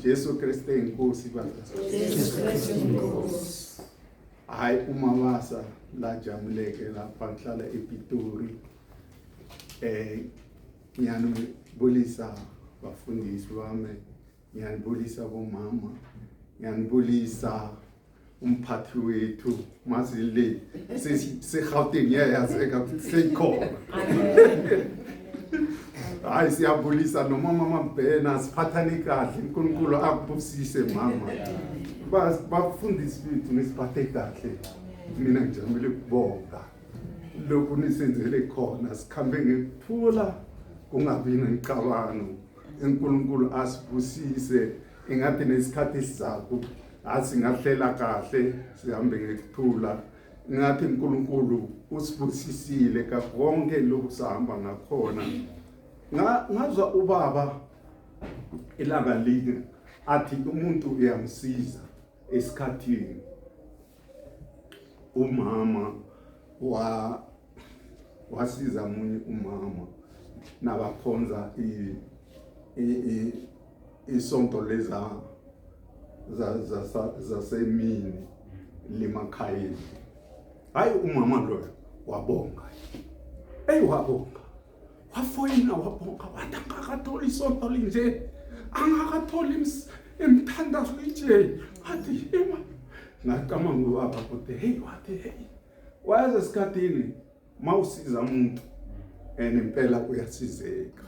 Jesu Kristu inkosi bazalwane. Jesu Kristu inkosi. Hayi uMabasa lajamuleke lapha ngihlala ePitori. Ngiyanibulisa bafundisi bami, ngiyanibulisa bomama, ngiyanibulisa umphathi wethu mazile seGauteng yayazeka seyikhona. Hayi siyabulisa nomama Mabhena, siphathane kahle, uNkulunkulu akubusise mama. Bafundisi bethu nisiphathe kahle. Mina ngijabule ukubonga lokhu nisenzele khona, sikhambe ngekuthula kungabi nemicabango. uNkulunkulu asibusise, ingathi nesikhathi sizako asingahlela kahle sihambe ngekuthula. Ngathi uNkulunkulu usibusisile konke lokhu sahamba ngakhona. Ngazwa ubaba ilanga linye athi umuntu uyamsiza esikhathini. Umama wasiza munye umama nabakhonza isonto leza zasemini limakhayeni. Hayi umama loyo wabonga, eyi wabonga, wafoyina wabonga, wathi angakatholi isonto linje, angakatholi imithandazo inje. Wathi ema ngacabanga ubaba ukuthi hey, wathi hey, wayazi esikhathini mawusiza umuntu and impela uyasizeka.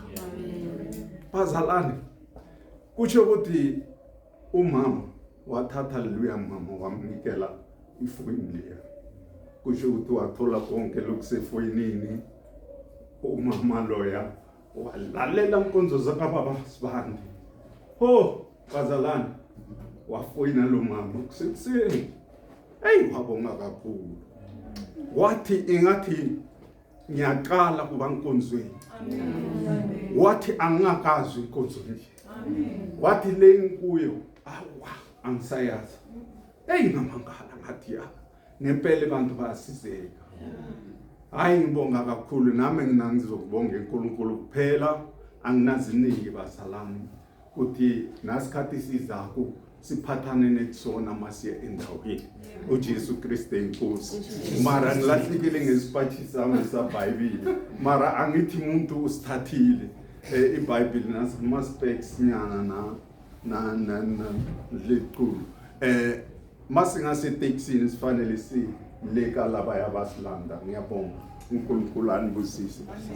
Bazalwane, kusho ukuthi umama wathatha luya mama wamnikela ifoni leya, kusho ukuthi wathola konke lokusefonini. Umama loya walalela inkonzo zakababa Sibande. Ho bazalwane, wafoyina lo mama kusekuseni. Eyi wabonga kakhulu, wathi ingathi ngiyaqala kuba nkonzweni, wathi angingakazi inkonzo nje, wathi le ngikuyo awa angisayazi. Eyi ngamangala ngathi ya ngempela abantu bayasizeka. Hayi ngibonga kakhulu nami, ngina ngizokubonga uNkulunkulu kuphela, anginaziningi bazalwane, ukuthi nasikhathi sizako siphathane netsona masiye endaweni. uJesu Kristu inkosi. Mara ngilahlekile ngesipatshi sami saBhayibheli, mara angithi umuntu usithathile iBhayibheli nasima-specs nyana na na na leculo masingasetekisini sifanele sileka labaya basilanda. Ngiyabonga, uNkulunkulu anibusise.